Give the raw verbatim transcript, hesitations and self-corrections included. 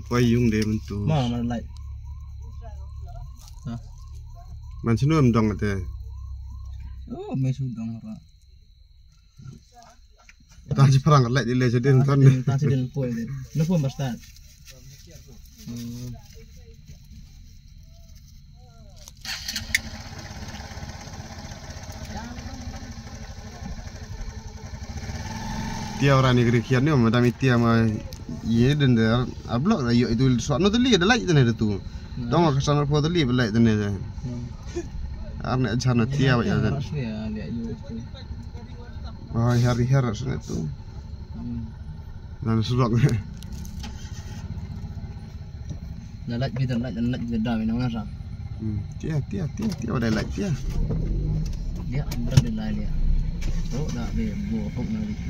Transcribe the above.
Poi yung de mynta. Ma, ma light. Ha? Man sinu em dong te. Oh, me su dong ra. Ta ji parang light di le jadin ton. Ta ji din poi de. No pun basta. Hmm. Tia ora ni gri kian ni madam itia ma ye den der a blok da yo itu so no teli da lai tene tu. Dong ka sana po teli ba lai tene. Ar ne jar na tia ba ya den. Ai har har sana tu. Nan surok. Na lait bidar lait na lait bidar da ina ngasa. Hmm. Tia tia tia tia wadai lait tia. Dia berat dia lai dia. Tu dah be bo hok na lait.